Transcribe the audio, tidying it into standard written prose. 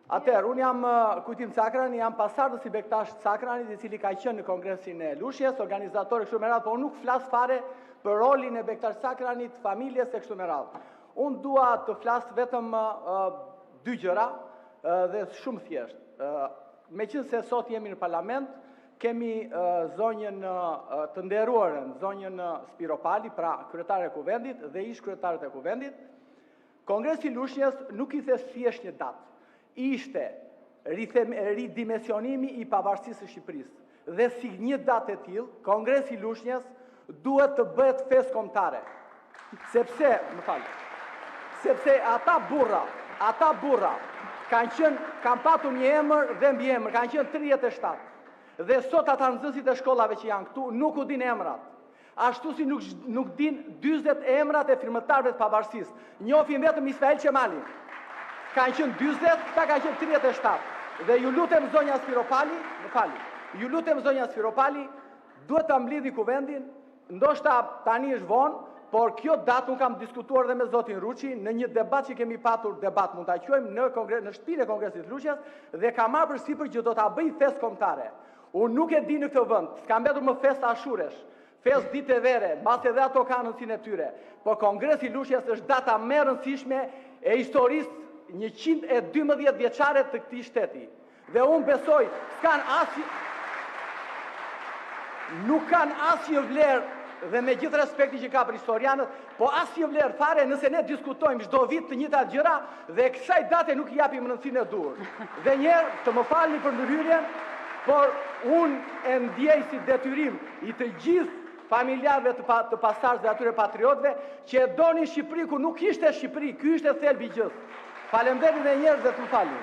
Atëherë, unë jam Kujtim Cakrani, jam pasardhës i Bektash Cakranit, i cili ka qenë në Kongresin e Lushnjës, organizator e kështu me radhë, por unë nuk flas fare për rolin e Bektash Cakranit, familjes e kështu me radhë. Unë dua të flas vetëm dy gjëra dhe shumë thjesht. Meqenëse sot jemi në Parlament, kemi zonjën të nderuarën, zonjën Spiropali, pra kryetare e Kuvendit dhe ish-kryetarët e Kuvendit, Kongresi i Lushnjës nuk ishte thjesht një datë, ishte ridimensionimi i pavarësisë së Shqipërisë. Dhe si një datë e tillë, Kongresi i Lushnjës duhet të bëhet festë kombëtare, sepse, më fal, sepse ata burra, ata burra kanë qenë kanë patur një emër dhe mbiemër, kanë qenë 37. Dhe sot ata nxënësit e shkollave që janë këtu nuk u dinë emrat. Ashtu si nuk nuk dinë 40 emrat e firmëtarëve të pavarësisë. Njohin vetëm Ismail Qemalin. Kanë qenë 40, këta kanë qenë 37. Dhe ju lutem zonja Spiropali, më falni. Ju lutem zonja Spiropali, duhet ta mblidhni kuvendin, ndoshta tani është vonë, por kjo datë unë kam diskutuar edhe me zotin Ruçi në një debat që kemi patur, debat mund ta quajmë në kongres, në shtëpinë e Kongresit të Lushnjës dhe ka marrë përsipër që do ta bëjë festë kombëtare. Unë nuk e di në këtë vend, s'ka mbetur më festë ashuresh, festë dite vere, mbase edhe ato kanë rëndësinë e tyre, por Kongresi i Lushnjës është data më e rëndësishme e historisë 112 vjeçare të këtij shteti. Dhe unë besoj, s'kanë asnjë nuk kanë asnjë vlerë dhe me gjithë respektin që ka për historianët, po asnjë vlerë fare nëse ne diskutojmë çdo vit të njëjtat gjëra dhe kësaj date nuk i japim rëndësinë e duhur. Dhe një herë të më falni për ndërhyrjen, por unë e ndjej si detyrim i të gjithë familjarëve të, pa, të pasardhësve atyre patriotëve që e donin Shqipërinë kur nuk ishte Shqipëri, ky ishte thelbi i gjësë. Faleminderit edhe një herë dhe të më falni.